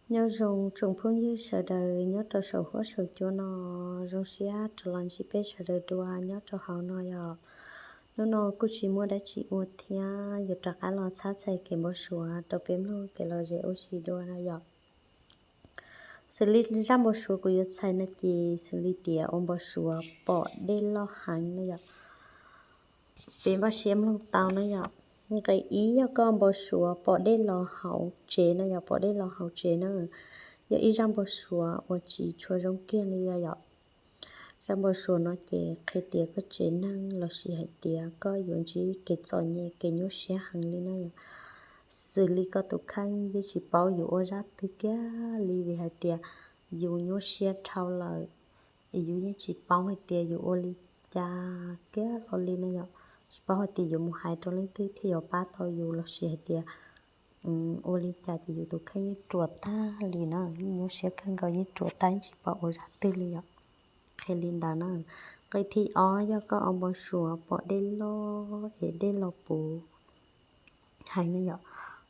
Nyob zoo tsoom phooj ywg sawv daws nyob rau saum huab saum cua no, zoo siab rov los ntsib peb sawv daws dua nyob rau hauv no yom. Hnub no kuj tsis muaj dab tsi ua thiab, yuav rov qab los txhab txhais kev npau suav rau peb mloog kev lom zem ua si dua na yom. Xws li zaj npau suav kuv yuav txhais no ces xws li tias ua npau suav pom dej loj heev na yom. Peb npaj siab mloog tau na yom. Nqe ib, yog koj npau suav pom dej los hauv tsev na yom, pom dej los hauv tsev na, yog ib zaj npau suav uas tsis tshua zoo kiag li yom. Zaj npau suav no ces qhia tias koj tsev neeg lossis hais tias koj yuav ntsib kev txom nyem kev nyuaj siab heev li na yom. Xws li koj tus kheej yeej tsis paub yuav ua zaj twg kiag li, vim hais tias yus nyuaj siab dhau lawm, es yus yeej tsis paub hais tias yus ua li cas kiag hlo li na yom. Tsis paub hais tias yuav mus hais rau leej twg thiaj yuav pab tau yus lossis hais tias ua li cas ces yus tus kheej yeej ruam tag li na, yeej nyuaj siab kawg nkaus, yeej ruam tag, yeej tsis paub ua zaj twg li yom. Qhia li ntawd na. Nqe thib ob, yog koj ua npau suav pom dej loj es dej los puv heev na yom,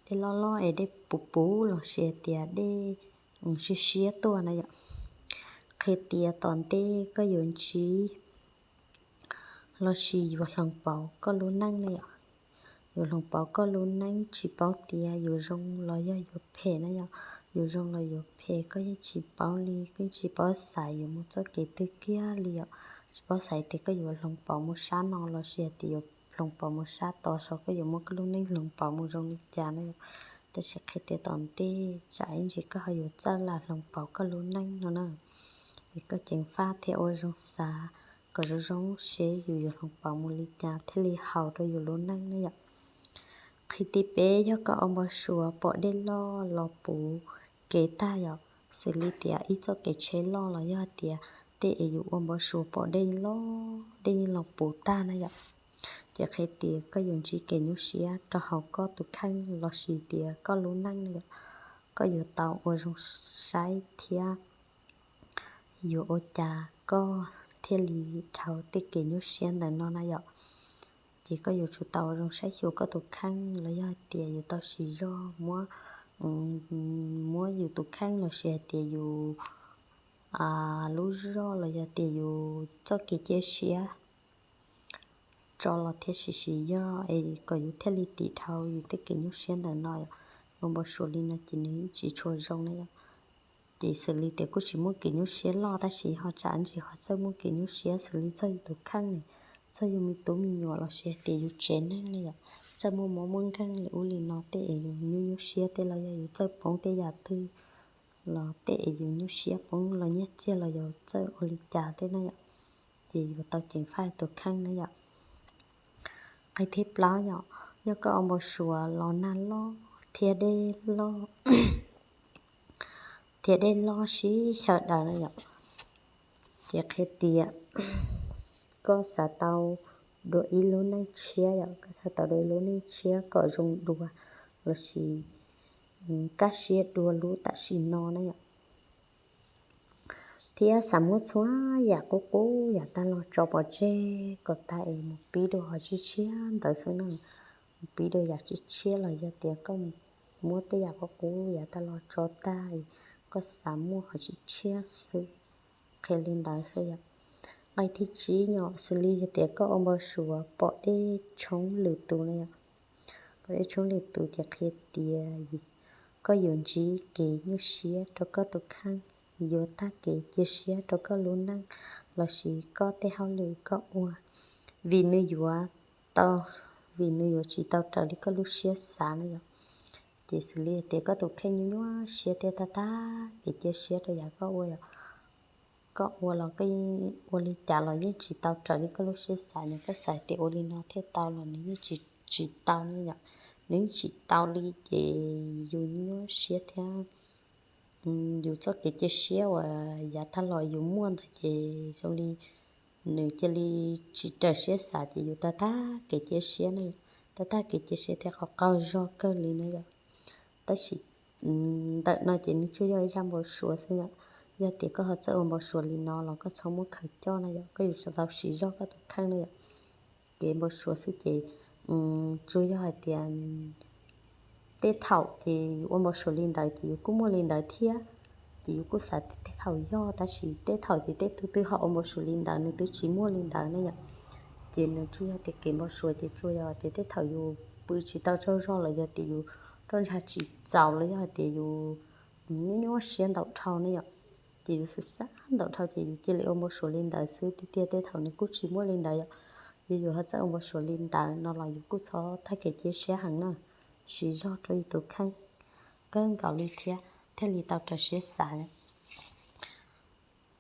dej loj loj es dej puv puv lossis hais tias dej siab siab tuaj na yom, qhia tias tom ntej koj yuav ntsib lossis yuav hloov pauv koj lub neej na yom. Yuav hloov pauv koj lub neej, tsis paub tias yuav zoo los yog yuav phem na yom. Yuav zoo los yuav phem koj yeej tsis paub li, koj yeej tsis paub xaiv yuav mus txoj kev twg kiag li yom. Tsis paub xaiv tias koj yuav hloov pauv mus sab no lossis hais tias yuav hloov pauv mus sab tod, saib koj yuav muab koj lub neej hloov pauv mus zoo li cas na yom. Tab sis qhia tias tom ntej tsam ib ntsis koj ho yuav txawj lam hloov pauv koj lub neej no na. Es koj ceev faj thiab ua zoo xav kom zoo zoo seb yus yuav hloov pauv mus li cas thiaj li haum rau yus lub neej na yom. Qhia thib peb, yog koj ua npau suav pom dej loj los puv kev tag yom, xws li tias ib txoj kev tsheb loj los yog hais tias tej es yus ua npau suav pom dej loj, dej los puv tag na yom, ces qhia tias koj yuav ntsib kev nyuaj siab rau hauv koj tus kheej lossis tias koj lub neej na yom. Koj yuav tau ua zoo saib thiab yuav ua cas koj thiaj li dhau tej kev nyuaj siab ntawm no na yom. Ces koj yuav tsum tau ua zoo saib xyuas koj tus kheej los yog hais tias yuav tau siv zog muab, muab yus tus kheej lossis hais tias yus lub zog los yog tias yus txoj kev cia siab tso los thiab siv siv zog es kom yus thiaj li tiv dhau yus tej kev nyuaj siab ntawm no. Ua npau suav li no ces nws tsis tshua zoo na yom. Ces xws li tias kuj tsis muaj kev nyuaj siab loj tab sis ho tsam ntsis ho txawj muaj kev nyuaj siab xws li txog yus tus kheej, txog yus me tub me nyuam lossis hais tias yus tsev neeg na yom, txawj muaj mob muaj nkeeg li ub li no tej es yus nyuaj nyuaj siab tej los yog yus txawj poob tej yam twg los tej es yus nyuaj siab poob los nyiaj txiag los yus txawj ua li cas tej na yom. Ces yuav tau ceev faj tus kheej na yom. Nqe thib plaub yom, yog koj ua npau suav los nag loj thiab dej loj, thiab dej loj sib xyaw daws na yom, ces qhia tias koj xav tau dua ib lub neej tshiab yom, koj xav tau dua ib lub neej tshiab kom zoo dua lossis kaj siab dua lub tam sim no na yom. Thiab xav muab txhua yam qub qub yav tag los tso pov tseg kom tag es mus pib dua hom tshiab tshiab ntawd xwb na. Mus pib dua yam tshiab tshiab los yog tias koj muab tej yam qub qub yav tag los tso tag es koj xav muaj hom tshiab tshiab xwb, qhia li ntawd xwb yom. Nqe thib tsib yom, xws li yog tias koj ua npau suav pom dej tshoob lwm tus na yom, pom dej tshoob lwm tus ces qhia tias koj yuav ntsib kev nyuaj siab rau koj tus kheej, yuav tag kev cia siab rau koj lub neej lossis koj tej hauj lwm koj ua, vim nws yuav tau, vim nws yuav tsis tau raws li koj lub siab xav na yom. Ces xws li tias koj tus kheej nyuaj nyuaj siab thiab tag tag kev cia siab rau yam koj ua, koj ua los koj ua li cas los yeej tsis tau raws li koj lub siab xav, nws koj xav tias ua li no thiaj tau los nws yeej tsis, tsis tau na yom. Nws yeej tsis tau li ces yus nyuaj siab thiab yus txoj kev cia siab uas yav tag los yus muaj ntawd ces zoo li nws cia li tsis raws siab xav ces yus tag tag kev cia siab na, tag tag kev cia siab thiab qaug qaug zog kawg li na yom. Tab sis ntawm no ces nws tsuas yog ib zaj npau suav xwb yom. Yog tias koj ho txawj ua npau suav li no los koj txhob muab khaws coj na yom, koj yuav tsum tau siv zog koj tus kheej na yom. Kev npau suav xwb ces tsuas yog hais tias Tej thaum ces yus ua npau suav li ntawd ces yus kuj muaj li ntawd thiab. Ces yus kuj xav tias tej thaum yog, tab sis tej thaum ces tej tug twg ho ua npau suav li ntawd nws twb tsis muaj li ntawd ne yom. Ces nws tsuas yog tias kev npau suav ces tsuas yog tias tej thaum yus pw tsis tau tsaug zog los yog tias yus roj ntsha tsis txaus los yog hais tias yus nyuaj nyuaj siab ntau dhau ne yom, ces yus xav xav ntau dhau ces yus cia li ua npau suav li ntawd xwb tiag tiag. Tej thaum nws kuj tsis muaj li ntawd yom. Yog yus ho txawj ua npau suav li ntawd no los yus kuj txhob thaj kev cia siab heev na, siv zog rau yus tus kheej kawg nkaus li thiab thiaj li tau rau siab xav.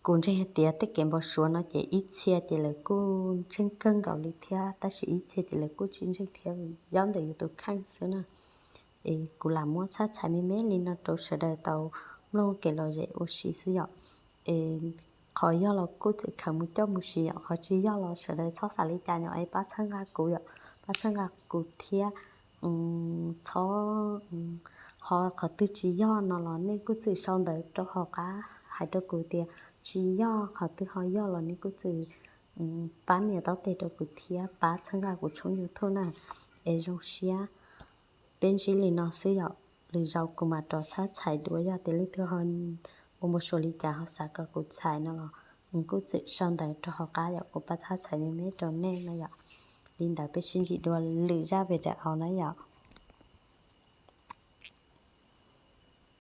Kuv ntseeg hais tias tej kev npau suav no ces ib txhia ces lawv kuj ntseeg kawg nkaus li thiab, tab sis ib txhia ces lawv kuj tsis ntseeg thiab, nyob ntawm yus tus kheej xwb na. Es kuv lam muab txhab txhais me me li no rau sawv daws tau mloog kev lom zem ua si xwb yom. Es qhov yog los kuj txawm khaws mus coj mus siv yom, qhov tsis yog los sawv daws txhob xav li cas yom, es pab txhawb nqa kuv yom, pab txhawb nqa kuv thiab. Txhob, ho qhov twg tsis yog no los nej kuj txwm sau ntawv rau hauv qab hais rau kuv tias tsis yog, qhov twg ho yog los nej kuj txwm pab nias taub tes rau kuv thiab pab txhawb nqa kuv tshooj YouTube na. Es zoo siab, peb ntsib li no xwb yom, lwm zaus kuv mam rov txhab txhais dua. Yog tias leej twg ho ua npau suav li cas ho xav kom kuv txhais no los kuj txwm sau ntawv rau hauv qab yom, kuv pab txhab txhais me me rau nej no yom. Li ntawd peb sib ntsib dua lwm zaj video na yom.